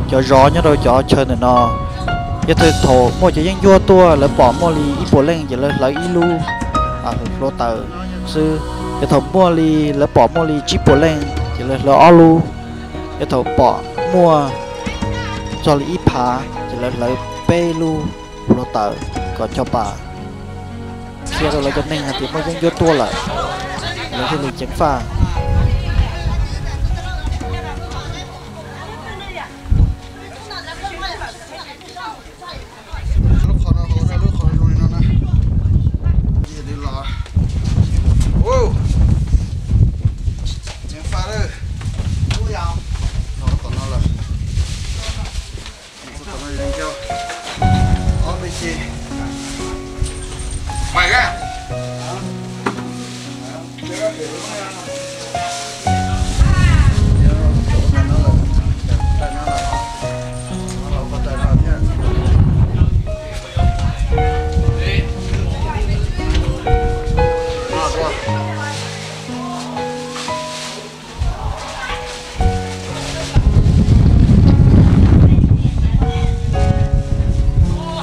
cov zov nyob rau cov chaw ntawm no. Yog thaum muaj cov yeeb ncuab tuaj lawv pom muaj li ib puas leej ces lawv hlawv ib lub hluav taws xwb. Yog thaum muaj li lawv pom muaj li tsib puas leej ces lawv hlawv ob lub. Yog thaum pom muaj txog li ib phav ces lawv hlawv peb lub hluav taws kom cov pas qhia rau lawv cov neeg hais tias muaj yeeb ncuab tuaj lawm, lawv thiaj li ceev faj.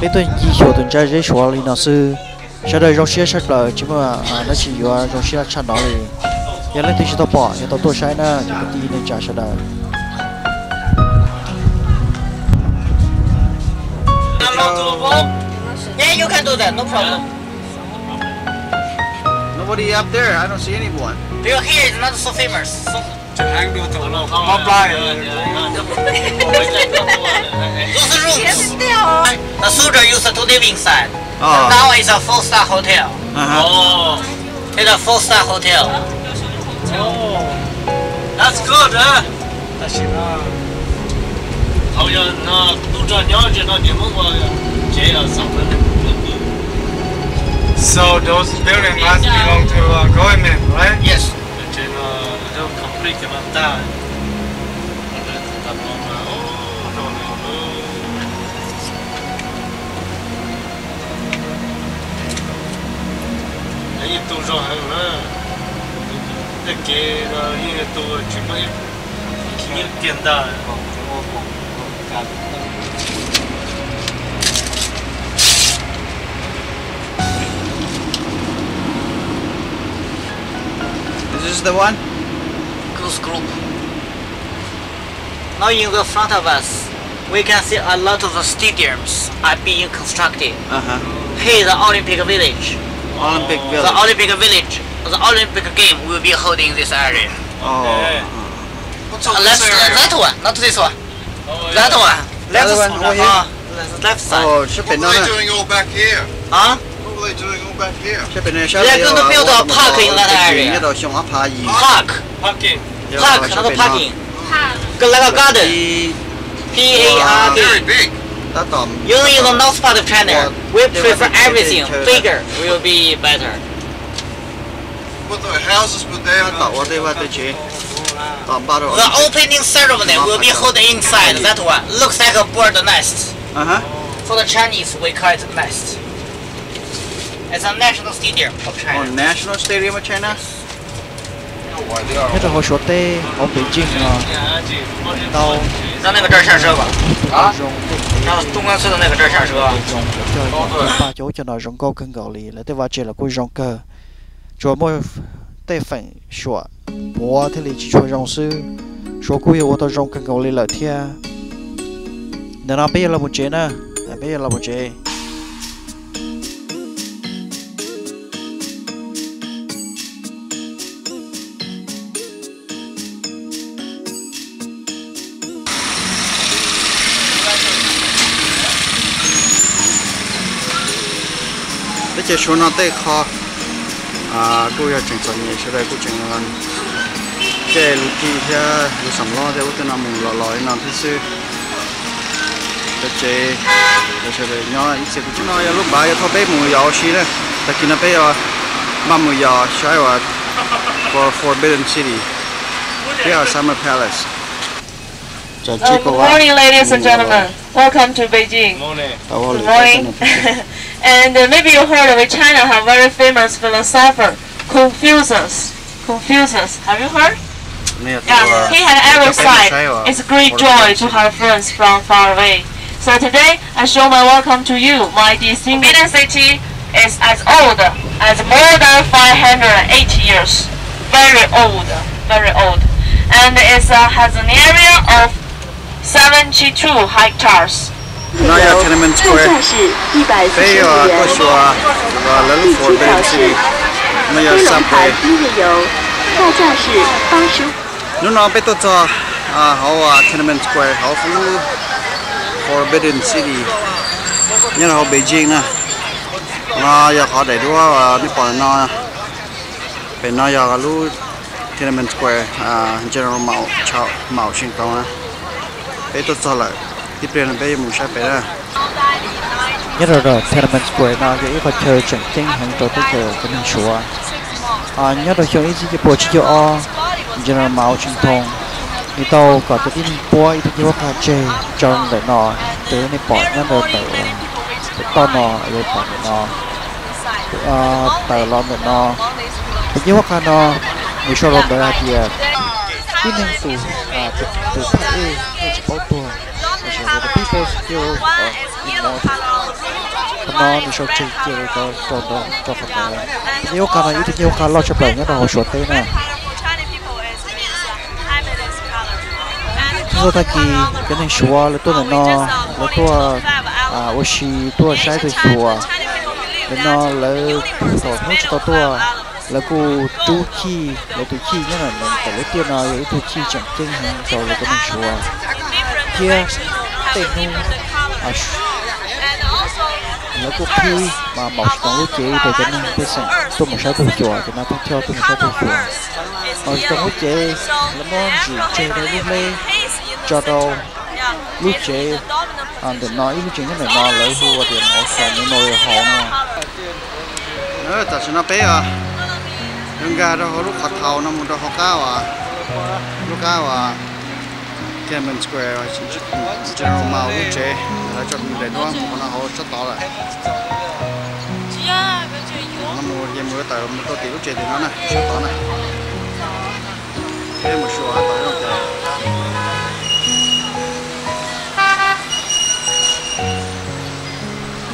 Peb tuaj ncig xyuas tus ntsa zeb suav li no xwb. Sawv daws zoo siab tshaj plaws, tsis muaj dab tsi yuav zoo siab tshaj no li. Yog leej twg tsis tau pom, yog tau tuaj saib na, ces kwv tij neej tsa sawv daws. Yeah, you can do that, no problem. Nobody up there. I don't see anyone. Because here is not so famous. So those rooms, the soldier used to live inside. Oh. Now it's a four-star hotel. Uh-huh. Oh. It's a four-star hotel. Oh. That's good, huh? Tam sim no thaum yog no tub rog nyob ze no ces muab ua tsev xaus. So those buildings must belong to uh, government, right? Yes. Tsev no complete no tag. Yeej tu zog heev na. Tej kev yeej tu tsis muaj ib kiag ntag. Is this the one? Cruise group. Now in the front of us, we can see a lot of the stadiums are being constructed. Uh-huh. Here is the Olympic Village. Olympic Village. The Olympic Village, the Olympic game will be held in this area. Oh. Okay. What's on this area? That one, not this one. That one. Left side. Left side. What were they doing all back here? Huh? What were they doing all back here? They are going to build a park in that area. Park. Parking. Park, not parking. Like a garden. P A R K. Very big. Usually in the north part of China, we prefer everything bigger will be better. But the houses were there. The opening ceremony will be held inside that one. Looks like a bird nest. Uh-huh. For the Chinese, we call it nest. It's a national stadium of China. Oh, national stadium of China? Nyob rau hauv Suav teb hauv Beijing no, tau zoo, zoo, pa cov ub cov no zoo nkauj kawg nkaus li, lawv tej vaj tse los kuj zoo kawg. Tsuas muaj tej feem suam puav thiaj li tsis tshua zoo xwb. Suav kuj yog ua tau zoo kawg nkaus li lawm thiab. Ntawm no peb yuav los mus tsev na, peb yuav los mus tsev. Teb chaws Suav no tej qho kuj yog tseem txom nyem, sawv daws kuj tseem caij lub thij thiab lub xam lob thiab ub tej no mus los los li no thiab xwb. Cov tsev, sawv daws nyob ib txhia kuj tseem no yog lub npav yuav thauj peb mus yos ua si na. Tag kis no peb yuav npaj mus yos saib uas Forbidden City thiab Summer Palace. Good morning, ladies and gentlemen. Welcome to Beijing. Good morning. And uh, maybe you heard of China have very famous philosopher Confucius. Confucius. Have you heard? Yeah, he had every side. It's a great joy to have friends from far away. So today, I show my welcome to you, my distinguished. Forbidden City is as old as more than five hundred eighty years. Very old, very old. And it uh, has an area of seventy-two hectares. No yog Tiananmen Square. Peb yuav tuaj xyuas lawv lub Forbidden City. No yog Subway. 八站式，一百四十一号出口，一楼盘一楼，下站是八十五号。 Hnub no peb tuaj txog hauv Tiananmen Square hauv lub Forbidden City nyob rau hauv Beijing na. No yog qhov daim duab nej pom no. Pem no yog lub Tiananmen Square, General Mao, Mao Zedong na. Peb tuaj txog lawm, ib pliag no peb yuav mus saib pem na. Nyob rau Tiananmen Square no yog ib qhov chaw tseem ceeb heev rau teb chaws cov neeg Suav. Nyob rau xyoo ib txhiab cuaj pua tsib caug ob, General Mao Zedong nws tau kom cov tib neeg puab ib tug ncej huab qag tseg tso ntawm no, raws li nej pom nyob ntawm ntawm toj no, pom ntawm no, tawm los ntawm no. Tus ncej huab qag no nws sau rau ntawd hais tias tib neeg tus, tus thawj ej yeej tsis paub tuag, tab sis the people still immortal. Qhov no nws sau tseg cia rau rau ntawd rau qhov ntawd. Tus ncej huab qag no yog ib tug ncej huab qag loj tshaj plaws nyob rau hauv Suav teb na. Txhua tag kis cov neeg Suav lawv tuaj ntawm no, lawv tuaj ua si, tuaj saib tuaj xyuas. Ntawm no lawv thaum hnub tsis tau tuaj, lawv kuj rub chij, lawv tus chij nyob ntawm lub tiaj no yog ib tug chij tseem ceeb heev rau lawv cov neeg Suav. Thiab tej hnub lawv kuj qhib Mao Zedong lub cev rau cov neeg pej xeem tuaj mus saib tuaj xyuas, cov neeg phooj ywg tuaj mus saib tuaj xyuas. Mao Zedong lub cev lawv muab ntsim tseg rau lub hleb tso rau lub tsev ntawm no, ib lub tsev nyob ntawm no lawv hu ua tias Mao Zedong Memorial Hall no. Tam sim no peb yuav nkag rau hauv lub qhov thaum no mus rau hauv qab uas, lub qab uas Tiananmen Square, General Mao lub tsev, lawv tso daim duab mus qhov no hauv sab tod lawm. No mus ces mus tawm mus rau tim lub tsev tim no na, sab tod na. Peb mus xyuas tod.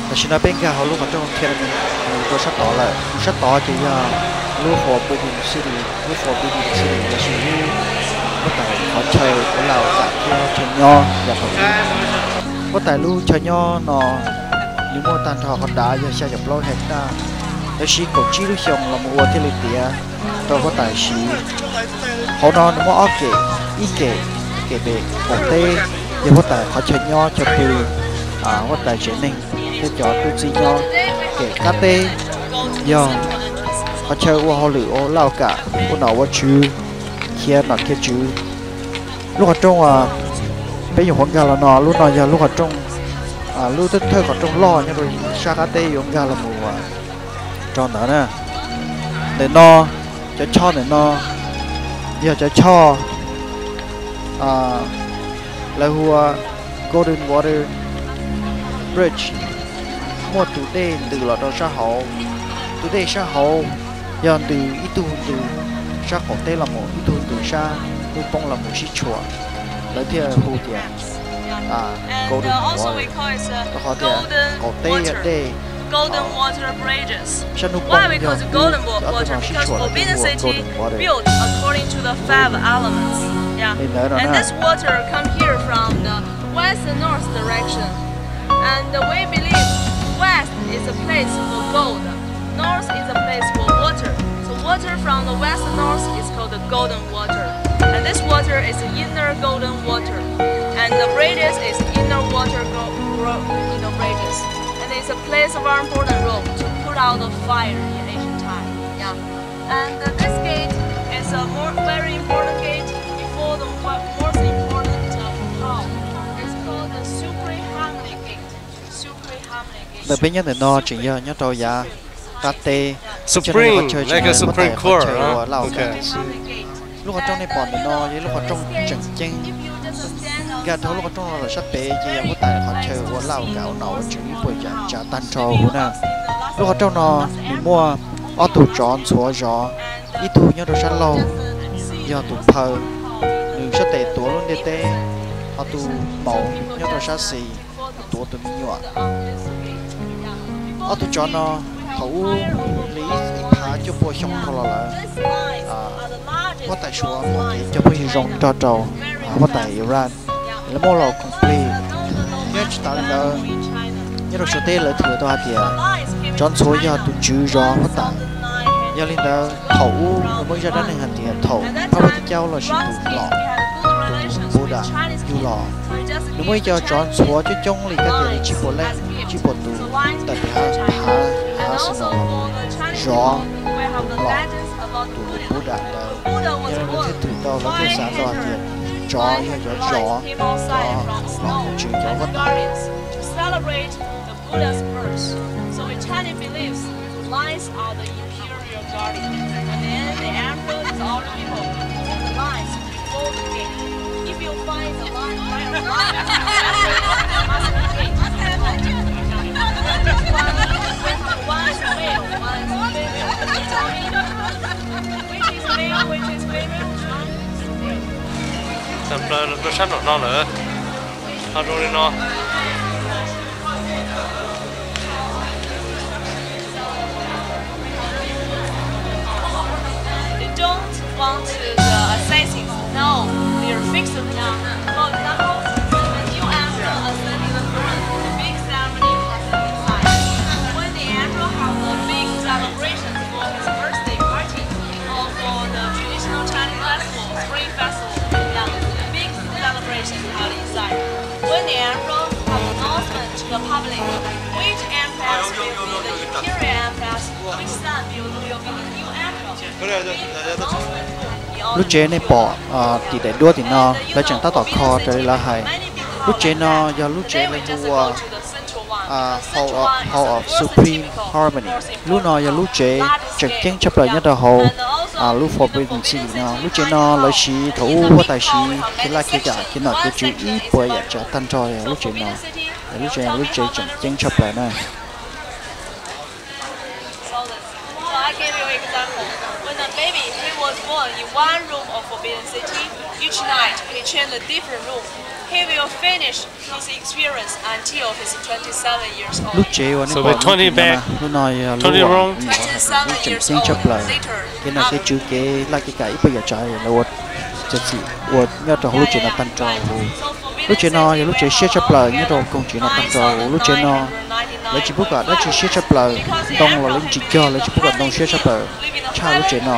Tam sim no peb nkag hauv lub qhov rooj Tiananmen mus rau sab tod lawm. Mus sab tod ces yog lub Forbidden City, lub Forbidden City los sis lub huab tais qhov chaw ua laj ua kam thiab chaw nyob yam thaum ub. Huab tais lub chaw nyob no nws muaj tag nrho qhov dav yog xya caum plaub hecta, lawv siv kaum tsib lub xyoo los mus ua thiaj li tiav rau huab tais siv. Hauv no nws muaj ob kem, ib kem, kem pem qaum teb yog huab tais qhov chaw nyob chaw pw, huab tais tsev neeg thiab cov tub txib nyob. Kem qab teb yog qhov chaw ua hauj lwm ua laj ua kam, ua nom ua tswv thiab nom thiab tswv. Lub qhov rooj uas peb nyuam qhuav nkag los no, lub no yog lub qhov rooj, lub thawj qhov rooj loj nyob rau sab qab teb yuav nkag los mus rau ntawd na. Ntawm no, cov choj ntawm no yog cov choj lawv hu ua Golden Water Bridge, muaj tus dej ntws los rau sab hauv. Tus dej sab hauv yog ntws, ib tug ntws sab qaum teb los mus, ib tug ntws sab hnub poob los mus sib tshuam, lawv thiaj hu tias Golden Water, rau qhov tias qaum teb yog dej, sab hnub poob yog kub, ob tug no sib tshuam lawv thiaj hu ua Golden Water. Li ntawd no na. West and north direction. And we believe west is a place for gold, north is a place for water. So water from the west and north is called the golden water. And this water is inner golden water. And the bridges is inner water go, gro, you know, bridges. And it's a place of our important role to put out the fire in ancient time. Yeah. And uh, this gate is a more, very important gate before the most important uh, hall. It's called the Sukri Hamlet Gate. Sukri Hamlet Gate. Ntawm peb nyob ntawm no tseem yog nyob rau yav qab teb, qhov chaw tseem yog huab tais qhov chaw ua laj ua kam xwb. Lub qhov rooj nej pom ntawm no yog lub qhov rooj tseem ceeb. Nkag dhau lub qhov rooj no lawm sab pem ces yog huab tais qhov chaw ua laj ua kam ua nom ua tswv ib puas yam tsav tag nrho huv na. Lub qhov rooj no nws muaj ob tug tsov ntxhuav zov, ib tug nyob rau sab laug, yog tus phaw, nws sab tes tuav lub ntiaj teb, ho tus maum nyob rau sab xis tuav tus me nyuam. Ob tug tsov no thaum ub li ib phav cuaj pua xyoo dhau los lawm, huab tais Suav muaj kev cog phooj ywg zoo nrog rau huab tais Iran, lawv muab los koom plig. Thiab tsis tas li ntawd, nyob rau Suav teb lawv twb tau hais tias tsov ntxhuav yog tus tswv zov huab tais. Yog li ntawd thaum ub nws muaj ib zaj dab neeg hais tias thaum Pab Pab Tis Caub los sis tus lom, tus Buddha yug los, nws muaj ib co tsov ntxhuav coob coob li kab tias li tsib puas leej, tsib puas tus, tawm pem hav, hav xi no zov tus lom, tus Buddha ntawd. Yog li ntawd thiaj twm tau, lawv thiaj xav tau hais tias tsov yog cov zov, cov tswv cov huab tais. Tawm plaws los rau sab nraum no lawm, ho zoo li no. They don't want the assassins know their fixed plan. For example, when the new emperor ascended the throne, the big ceremony has been held. When the emperor has a big celebration for his birthday party or for the traditional Chinese festival, Spring Festival, yeah, big celebrations are inside. When the emperor have announcement to the public, which emperor will be the imperial emperor, which son will, will be the new emperor. Lub tsev nej pom tim daim duab tim no, lawv tseem tab tom kho raws li lawv hais. Lub tsev no yog lub tsev lawv hu ua Hall of Supreme Harmony. Lub no yog lub tsev tseem ceeb tshaj plaws nyob rau hauv lub Forbidden City no. Lub tsev no lawv siv thaum ub huab tais siv kev laj kev kam kev nom kev tswv ib puas yam tsav tag nrho lub tsev no. Lub tsev, lub tsev tseem ceeb tshaj plaws na. So I give you example. When a baby, he was born in one room of Forbidden City. Each night, he changed a different room. He will finish his experience until he's twenty-seven years old. Lub tsev uas nej pom no, lub no yog lub uas tseem ceeb tshaj plaws. Kev nom kev tswv kev laj kev kam ib puas yam tsav lawv ua txiav txim ua nyob rau hauv lub tsev no tag nrho huv. Lub tsev no yog lub tsev siab tshaj plaws nyob rau koog tsev no tag nrho huv. Lub tsev no lawv tsis pub kom dab tsi siab tshaj plaws, ntoo los lawv tsis cog, lawv tsis pub kom ntoo siab tshaj plaws tshaj lub tsev no.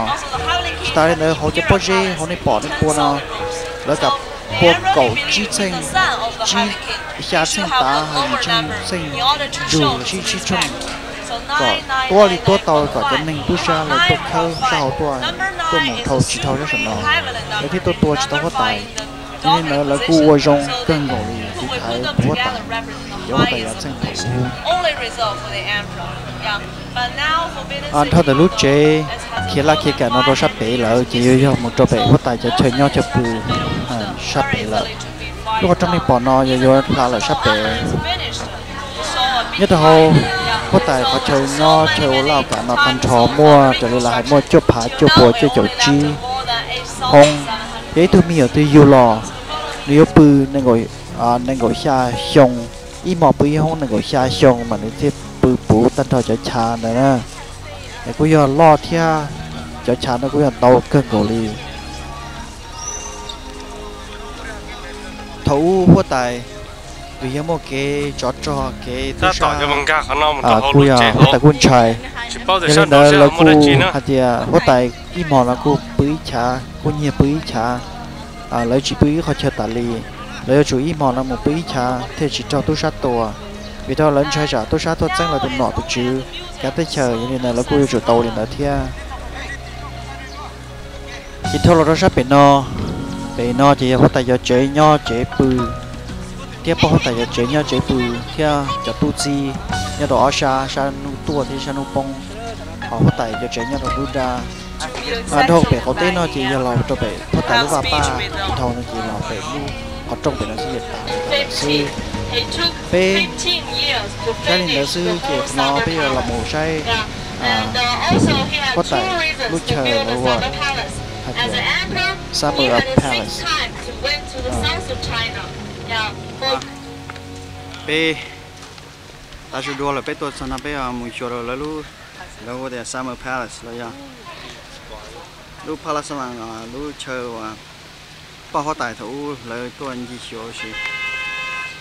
Tsis tas li ntawd hauv cov pob zeb hauv nej pom nej pua no, lawv kam pua kaum tsib txheej, tsib, xya txheej tav, yim txheej ntsug los sis tsib tshooj, kom tuab li tuab tau kom cov neeg tub sab lawv tuaj khawb sab hauv tuaj, tuaj mus dhau tsis dhau sab saum no, lawv thiaj tuaj tua tsis tau huab tais. Yog li ntawd lawv kuj ua zoo kawg nkaus li tiv thaiv tus huab tais, cov huab tais yav txheej thaum ub. Dhau ntawm lub tsev khiav laj khiav kam no rau sab pem lawm ces yuav yog mus rau pem huab tais cov chaw nyob chaw pw sab pem lawm. Lub qhov rooj nej pom no yog yuav hla lawm sab pem. Nyob rau hauv huab tais qhov chaw nyob chaw ua laj kam no tag nrho muaj raws li lawv hais muaj cuaj phav cuaj pua cuaj caum tsib hoob. Yog ib tug me nyuam twg yug los, nws yuav pw nees nkaum xya xyoo, ib hmos pw ib hoob nees nkaum xya xyoo mas nws thiaj pw puv tag nrho cov chav ntawd na. Es kuj yog loj thiab, cov chav ntawd kuj yog ntau kawg nkaus li. Thaum ub huab tais vim yog muaj kev tsov rog kev tub sab, kuj yog huab tais kuj ntshai. Yog li ntawd lawv kuj hais tias huab tais ib hmos no kuj pw ib chav, kuj nyiag pw ib chav, lawv tsis pw ib qhov chaw tas li. Lawv yuav tsum ib hmos no mus pw ib chav thiaj tsis raug tub sab tua, vim rau lawv ntshai tsam tub sab tuaj txeeb lawv tus nom tus tswv kav teb chaws. Yog li ntawd lawv kuj yuav tsum tau li ntawd thiab. Ces dhau los rau sab pem no, pem no ces yog huab tais cov tsev nyob tsev pw, thiab pog huab tais cov tsev nyob tsev pw, thiab cov tub txib nyob rau ob sab, sab hnub tuaj thiab sab hnub poob. Ho huab tais cov tsev nyob rau nruab nrab. Dhau pem qaum teb no ces yog los rau pem huab tais lub vaj paj, dhau no ces los pem lub qhov rooj pem no xwb ces tas xwb. Peb saib li ntawd xwb ces no peb yuav los mus saib huab tais lub chaw los ua hais tias Summer Palace. Peb tav su dua lawm, peb tuaj txog no peb mus xyuas rau lawv lub, lawv hu tias Summer Palace los yog lub Palace Summer, lub chaw uas poj huab tais thaum ub lawv tuaj ncig xyuas ua si,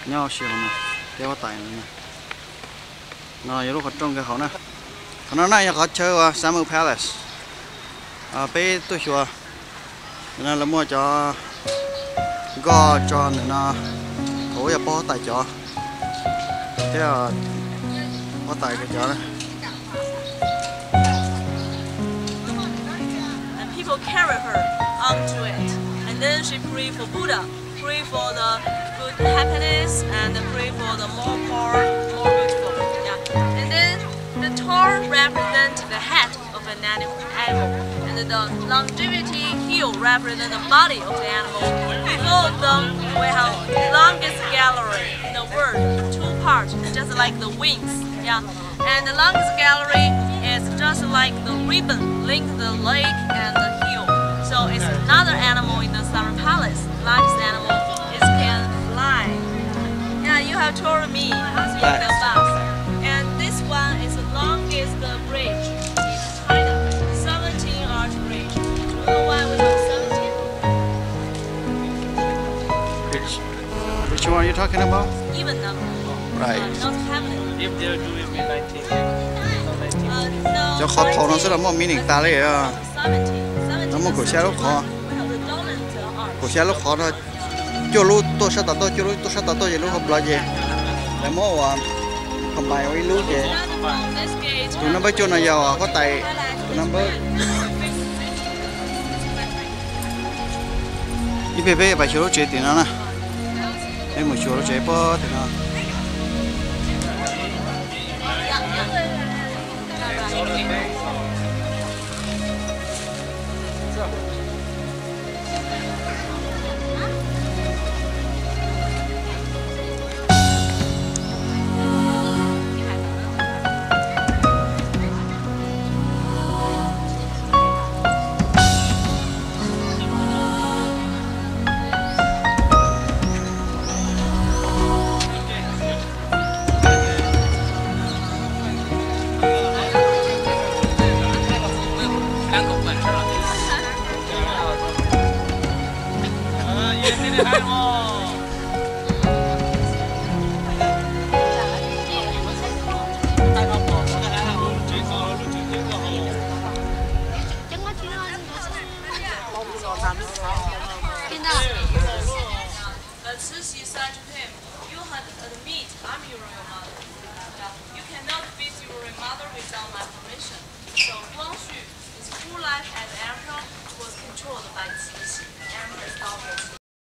nyob ua si hauv no, thiab huab tais no. No yog lub qhov rooj nkag hauv na. Qhov no na yog qhov chaw uas Summer Palace. Peb tuaj xyuas, no lawv muaj cov nkoj tso ntawm no, thaum ub yog poj huab tais cov, thiab huab tais cov. And people carry her onto it. And then she pray for Buddha, pray for the good happiness, and pray for the more power, more beautiful. Yeah. And then the tor represent the head of an anim- animal, and the longevity heel represent the body of the animal. Before them, we have longest gallery in the world, two parts, just like the wings. Yeah. And the longest gallery is just like the ribbon link the leg and the heel. So it's another animal in the Summer Palace. Largest animal is can fly. Yeah, you have told me. Right. And this one is the longest bridge in China. Seventeen arch bridge. Do you know why we have seventeen? Which, which one are you talking about? Even number. Right. Not heaven. If they're doing me nineteen, cov qhov thaum no xwb los muaj meaning tas li. Seventeen. No muaj kaum xya lub qhov. Kaum xya lub qhov no, cuaj lub tuaj sab tom tuaj, cuaj lub tuaj sab tom tuaj, yog lub hauv plawv ces lawv muab ua combine ua ib lub ces tus number cuaj no yog huab tais tus number. Ib pliag peb pais xyuas lub tsev tim no na. Peb mus xyuas lub tsev puag tim no. But Cixi said to him, "You have admit I'm your royal mother. You cannot beat your royal mother without my permission." So Guangxu, his whole life as emperor, was controlled by Cixi.